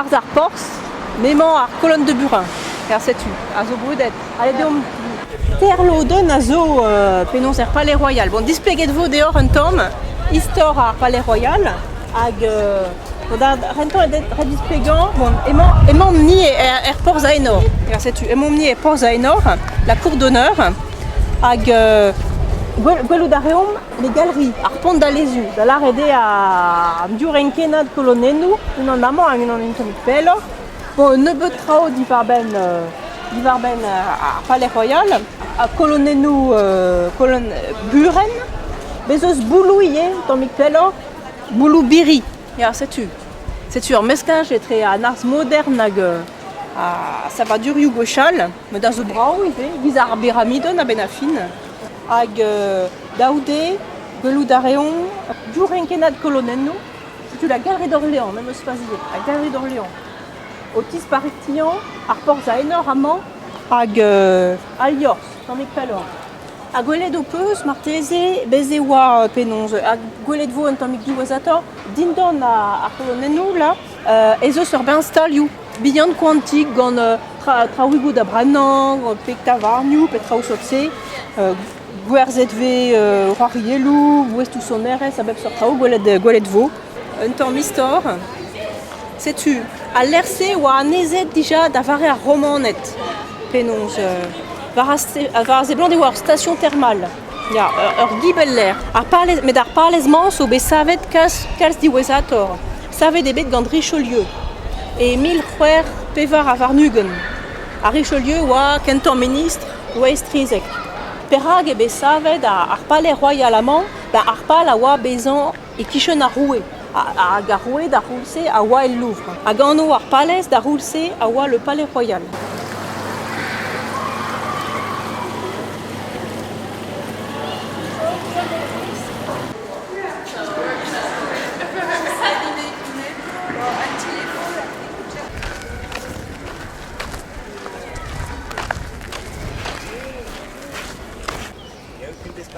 E-barzh ar porzh m'emañ ar Colonne de Burin. Ya, setu, a zo brudet. Allez, deomp. Terlodenn a zo penaos er Palais Royal. Bon, displeget vo deoc'h un tamm istor ar Palais Royal hag bon, da rentañ ret displegañ, bon, emañ emaomp-ni er, er porzh a enor. Ya, setu, emaomp-ni er porzh a enor, la cour d'honneur, hag gwelout a reomp les galeries, ar pont d'Alezioù, da lâret eo an div renkennad kolonennoù, unan amañ hag unan un tammig pelloc'h. Bon, un nebeud traoù diwar-benn diwar-benn ar Palais Royal, ha kolonennoù kolonn Buren. Bez' eus bouloù ivez, un tammig pelloc'h, bouloù biri. Ya, setu. Setu ur meskaj etre an arz modern hag ar savadurioù gwechall, met a zo brav ivez, giz ar biramidenn a-benn ar fin. Hag daou-de, gwelout a reomp div renkennad kolonennoù. Setu la Galerie d'Orléans, me'm eus faziet, la Galerie d'Orléans. O tispartiañ ar porzh a enor amañ hag al liorzh, tammig pelloc'h. Ha gwelet ho peus marteze, bez' e oa penaos, ha gwelet vo un tammig diwezhatoc'h, dindan ar c'holonennoù là, ez eus ur bern stalioù bihan koantik gant traoùigoù da brenañ, pe tavarnioù, pe traoù seurt-se. Gwerzhet 'vez c'hoarielloù, boestoù sonerezh, a bep seurt traoù, gwelet 'vo. Un tamm istor. Setu, al lec'h-se oa annezet dija da vare ar Romaned. Penaos war a seblant e oa ur station thermale. Ya, ur gibell-lec'h. Ar palez, met ar palez-mañ zo bet savet kalz, kalz diwezhatoc'h. Savet eo bet gant Richelieu e 1624. Ar Richelieu oa kentañ ministr Louis trizek. Perak eo bet savet ar palez royal amañ? Ba ar pal a oa bezañ e-kichen ar roue. Hag ar roue d'ar c'houlz-se a oa el Louvre. Hag anv ar palez d'ar c'houlz-se a oa le Palais Royal.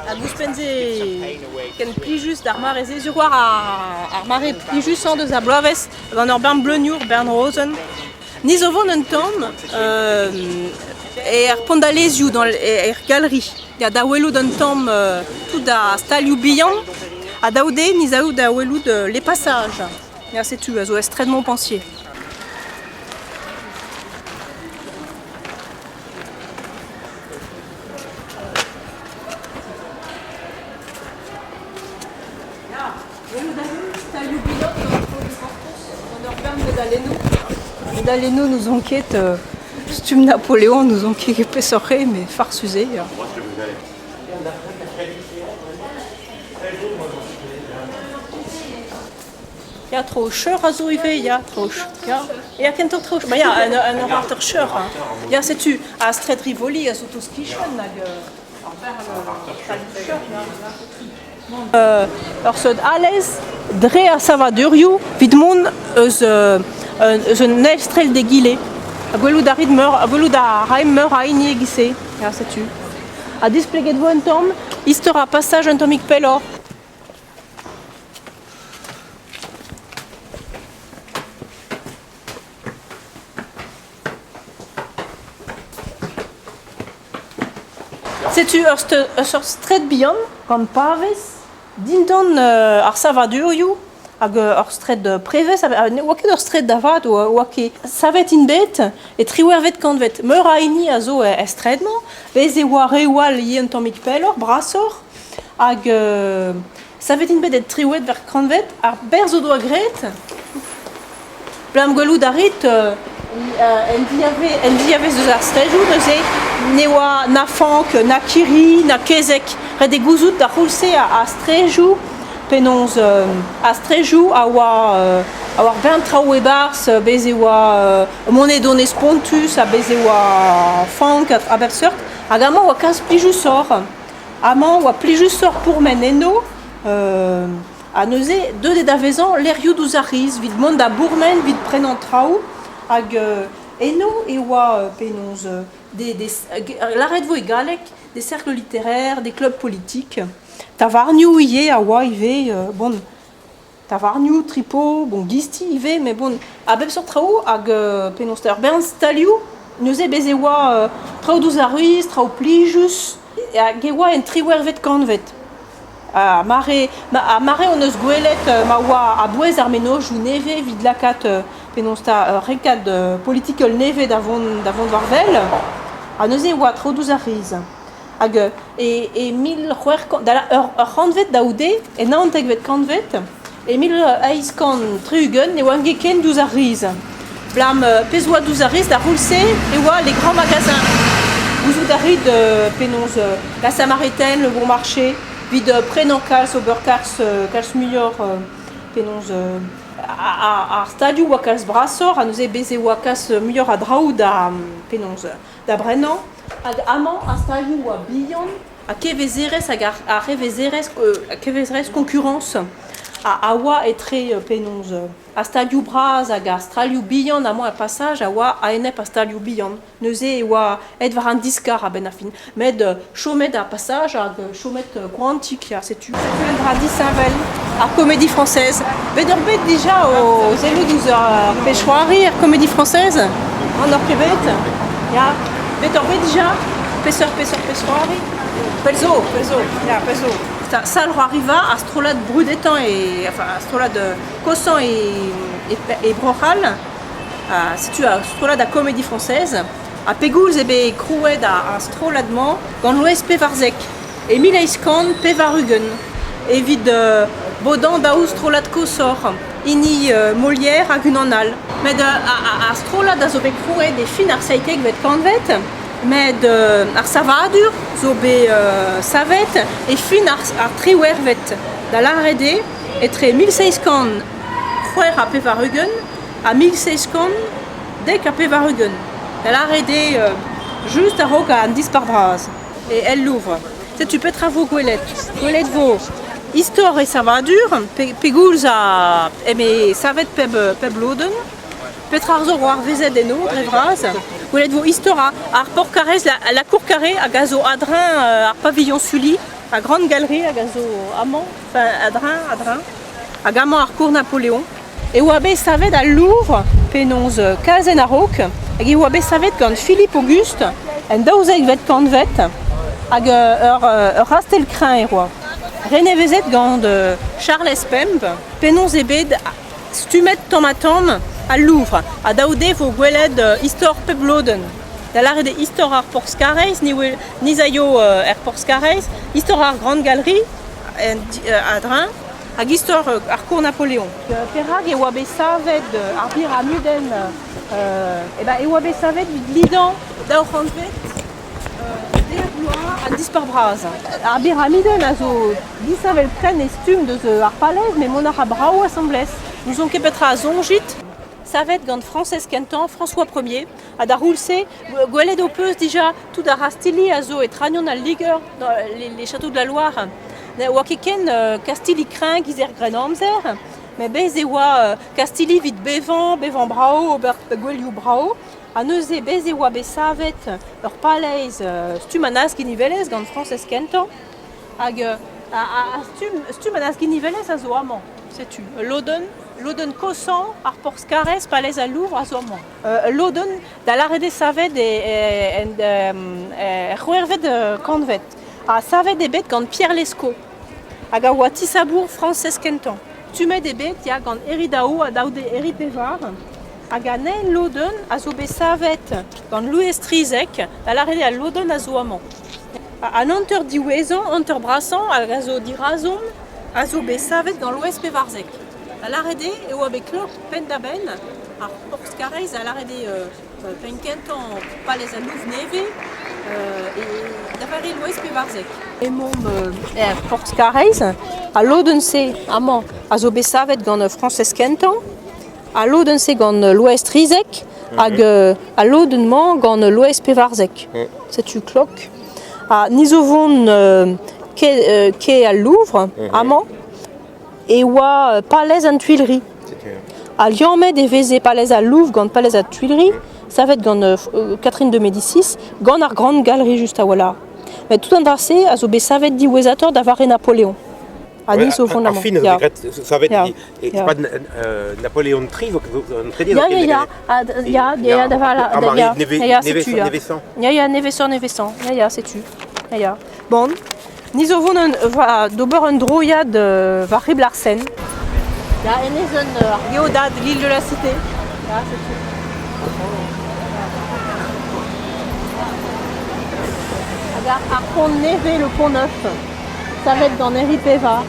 Hag ouzhpenn-se ken plijus d'ar mare-se, sur war ar mare plijusañ deus ar bloavezh gant ur bern bleunioù, bern rozenn. Ni zo vont un tamm er pondalezioù er galerie. Ya, da welout un tamm tout ar stalioù bihan ha daou den ni 'z da welout les passages. Ya, setu, a zo estret Montpensier. Medalennoù n'ouzon ket stumm Napoleon n'ouzon ket peseurt eo met farsus eo. Ya, tro cheur a zo ivez, ya, tro ya. Ya, kentoc'h tro Ba ya, un ur cheur. Ya, setu, a straed Rivoli a zo tost kichen hag ar cheur, ya. Ur seurt alez dre ar savadurioù evit mont eus eus un eil straed d'egile. Ha gwelout a rit meur, gwelout a raimp meur a hini e-giz-se. Ya, setu. Ha displeget vo un tamm istor ar pasaj un tammig pelloc'h. Setu ur seurt straed bihan gant pavez dindan ar savadurioù hag ur straed prevez. Ne oa ket ur straed da vat, oa ket. Savet int bet e triwec'hvet kantved. Meur a hini a zo er straed-mañ. Bez' e oa reoù all ivez un tammig pelloc'h, brasoc'h. Hag savet int bet e triwec'hvet kantved. Ar berzh o doa graet Blam gwelout a rit en diavez eus ar straedoù neuze ne oa na fank, na kirri, na kezeg. Ret eo gouzout d'ar c'houlz-se ar straedoù penaos ar straedoù a oa a oa bern traoù e-barzh, bez' e oa monedone spontus ha bez' e oa fank a bep seurt. Hag amañ e oa kalz plijusoc'h. Amañ e oa plijusoc'h pourmen eno. Ha neuze, deuet eo da vezañ lec'hioù diouzh ar c'hiz evit mont da bourmen, evit prenañ traoù. Hag eno e oa penaos lâret 'vo e galleg des cercles littéraires, des clubs politiques. Tavarnioù ivez a oa ivez, bon. Tavarnioù, tripo, bon gisti ivez, met bon, a bep seurt traoù hag penaos 'ta, ur bern stalioù. Neuze bez' e oa traoù diouzh ar riz, traoù plijus, hag e oa en triwec'hvet kantved. Ar mare, ar mare hon eus gwelet ma oa a-bouez ar mennozhioù nevez evit lakaat penaos 'ta ur renkad politikel nevez da vont da vont war wel. Ha neuze e oa traoù diouzh ar riz. Hag e 1600, da ur c'hantved da c'houde, e naontekvet kantved, e 1860 ne oan ket ken diouzh ar riz. Blam pezh oa diouzh ar riz d'ar c'houlz-se e oa les grands magasins. Gouzout a rit penaos la Samaritaine, le Bon Marché, evit prenañ kalz, ober kalz, kalz muioc'h penaos ar stalioù oa kalz brasoc'h ha neuze bez' e oa kalz muioc'h a draoù da penaos da brenañ. Hag amañ ar stalioù oa bihan ha kevezerezh hag ar c'hevezerezh kevezerezh concurrence a oa etre penaos ar stalioù bras hag ar stalioù bihan amañ er passage a oa a-enep ar stalioù bihan. Neuze e oa aet war an diskar a-benn ar fin. Met chomet ar passage hag chomet koantik ya, setu. Setu un dra disheñvel, ar Comédie Française. Bet eur bet dija o sellout ouzh ar pezh-c'hoari er Comédie Française An eur ket bet Ya, bet eur bet dija Peseurt peseurt pezh-c'hoari Pell zo, pell zo, ya, pell zo. Sal c'hoariva ar strollad brudetañ e, enfin, ar strollad kosañ e, e, e Bro-C'hall. Ha setu ar strollad a Comédie Française. Ha pegoulz eo bet krouet ar strollad-mañ gant Loeiz Pevarzek e 1880 evit bodañ daou strollad koshoc'h, hini Molière hag unan all. Met ar strollad a zo bet krouet e fin ar seitekvet kantved, met ar savadur zo bet savet e fin ar triwec'hvet, da lâret eo etre 1786 ha 1790. Da lâret eo just a-raok an Dispac'h Bras e El Louvre. Setu petra vo gwelet. Gwelet vo istor e savadur, pegoulz a eme savet pep, pep lodenn, petra zo c'hoarvezet eno dre vras. Gwelet vo istor ar Porcarrez, la, la Cour Carrée hag a zo a-dreñv ar pavillon Sully, ar Grande Galerie hag a zo amañ, enfin a-dreñv, a-dreñv, hag amañ ar Cour Napoléon. E oa bet savet al Louvre penaos kalzenn a-raok hag e oa bet savet gant Philippe Auguste en daouzekvet kantved hag ur rastell-kreñv e oa. Renevezet gant Charlez Pemp penaos eo bet stummet tamm-ha-tamm al Louvre ha dav dezhe vo gwelet istor pep lodenn. Da lâret eo istor ar porzh-Karaez, ni 'z aio er porzh-Karaez, istor ar Grande Galerie a-dreñv. Hag istor ar Cour Napoleon. Perak e oa bet savet ar biramidenn eh ben, e oa bet savet evit lidañ daou c'hantved dek vloaz an Dispac'h Bras. Ar biramidenn a zo disheñvel-krenn e stumm deus ar palez, met mont a ra brav asambles. N'ouzon ket petra a soñjit. Savet gant Frañsez kentañ, François Ier, ha d'ar c'houlz-se, gwelet ho peus dija tout ar rastilli a zo e Trañon al Liger, dans les châteaux de la Loire. Ne oa ket ken kastilli kreñv giz er Grennamzer, met bez' e oa kastilli evit bevañ, bevañ brav, ober gouelioù brav. Ha neuze bez' e oa bet savet ur palez stumm an Azginivelezh gant Frañsez kentañ. Hag ar stumm, stumm an Azginivelezh a zo amañ. Setu ul lodenn, lodenn kosañ ar porzh-karrez, palez al Louvre a zo amañ. Ul lodenn da lâret eo savet er c'hwec'hvet kantved. Ha savet eo bet gant Pierre Lescot, hag a oa tisabour Frañsez kentañ. Stummet eo bet ya, gant Herri Dao ha daou Herri Pevar. Hag an eil lodenn a zo bet savet gant Louis Trizek, da lâret eo al lodenn a zo amañ. An hanter diwezhañ, hanter brasañ, hag a zo dirazomp, a zo bet savet gant Loeiz Pevarzek. Da lâret eo e oa bet klok penn-da-benn ar porzh-karrez, da lâret eo penn-kentañ palez al Louvre nevez, e da vare Loeiz Pevarzek. Emaomp er porzh-karrez. Al lodenn-se amañ a zo bet savet gant Frañsez kentañ, al lodenn-se gant Loeiz Trizek hag al lodenn-mañ gant Loeiz Pevarzek. Setu klok. Ha ni zo vont kae al Louvre amañ e oa palez an Tuileries. Ha liammet e veze palez al Louvre gant palez an Tuileries, savet gant Catherine de Médicis, gant ar Grande Galerie just a-walc'h. Met tout an dra-se a zo bet savet diwezhatoc'h da vare Napoleon. Ha ni zo vont Ar amañ. fin a zo Ya. bet graet savet Ya. e Ya. pad Napoleon III zo an trede Ya, ya, ya, Ah, ya, ya, da vala, Ar da- mare ya, neve, ya, ya, nevez, setu, ya. nevesañ. Ya, ya, nevesañ, nevesañ. Ya, ya, setu. Ya, ya. Bon, ni zo vont un, va, d'ober un droiad war ribl ar Seine. Ya, hennezh un ar geodad, l'île de la Cité. Ya, setu. Hag ar pont nevez, le pont neuf, savet gant Herri Pevar.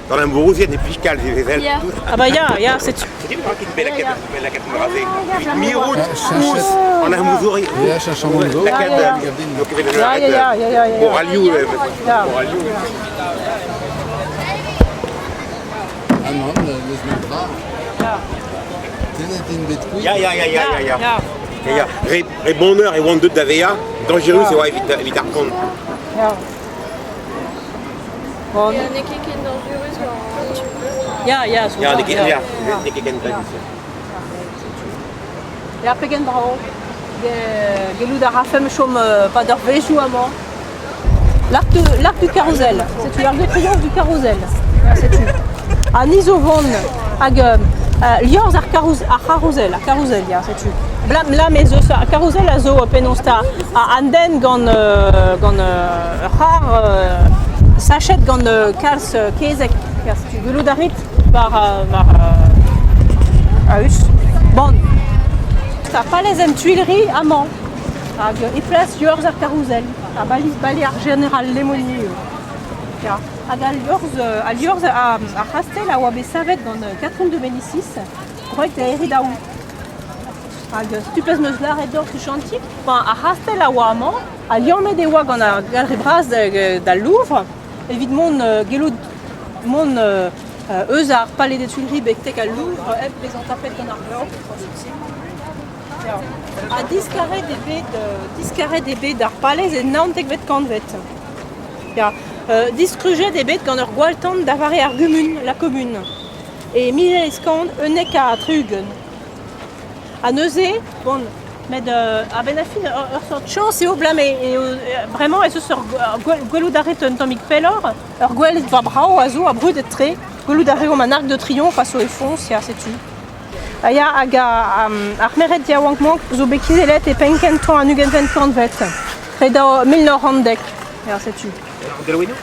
Dans la Mourouzienne et puis kalz e vezel. Ya. Ah bah ya, ya, setu. Setu perak int bet lakaet bet lakaet an dra-se. ya, Mirout ya. ouzh an armouzouri. Ya, cheñch an zo. Lakaat Ya, ya. donc evel Ya, ya, ya, ya, ya, ya. Oralioù. Ya. Oralioù. Ah non, leus met tra. Ya. Tennet int bet kuit. Ya, ya, ya, ya, ya, ya. Ya, Ya, ya. Re, re bonheur e oant deut da vezañ, dañjerus e oa evit, evit ar pont. ya. Bon. Ya, n'eo ket ken dañjerus war an tu. Ya, ya, zo Ya, da, n'eo ket, ya. ya, n'eo ket ken padus. Ya, pegen brao. Gellout a rafemp chom pad ur vezhioù amañ. L'arc de, l'arc du carrousel. Setu l'arc de triomphe du carrousel. Ya, setu. Ha ni zo vont hag liorzh ar carouz, ar carousel, ar carousel, ya, setu. Blam, blam ez eus ar carousel a zo penaos 'ta an den gant gant ur c'harr sachet gant kalz kezeg. Ya, setu gellout a rit war war a-us. Bon. Ar palez en Tuileries amañ. Hag e plas liorzh ar carousel. Ar baliz bale ar jeneral Lemonnier eo. Ya. Hag al liorzh, al liorzh ar c'hastell a oa bet savet gant Catherine de Médicis, gwreg da Herri Daou. Hag setu pezh 'm eus lâret deoc'h tuchantik. Bon, ar c'hastell a oa amañ, ha liammet e oa gant ar galerie bras d'al Louvre, evit mont gellout mont eus ar Palais des Tuileries betek al Louvre hep bezañ tapet gant ar glav. Ya. Ha diskaret eo bet, diskaret eo bet ar palez e naontekvet kantved. Ya. Distrujet eo bet gant ur gwalltan da vare ar gumun, la commune, e 1871. Ha neuze, bon, met a-benn ar fin, ur seurt chañs eo 'blam eo bremañ ez eus ur gwelout a rit un tammig pelloc'h, ur gweledva brav a zo ha brudet-tre. Gwelout a reomp an Arc de Triomphe a zo e foñs, ya, setu. Ha ya, hag ar merc'hed yaouank-mañ zo bet kizellet e penn-kentañ an ugentvet kantved, tre da 1910. Ya, setu. An delwennoù?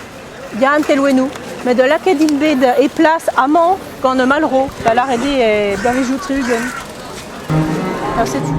Ya, an telwennoù. Met lakaet int bet e plas amañ gant Malraux, da lâret eo e bloavezhioù 60. Ya, setu.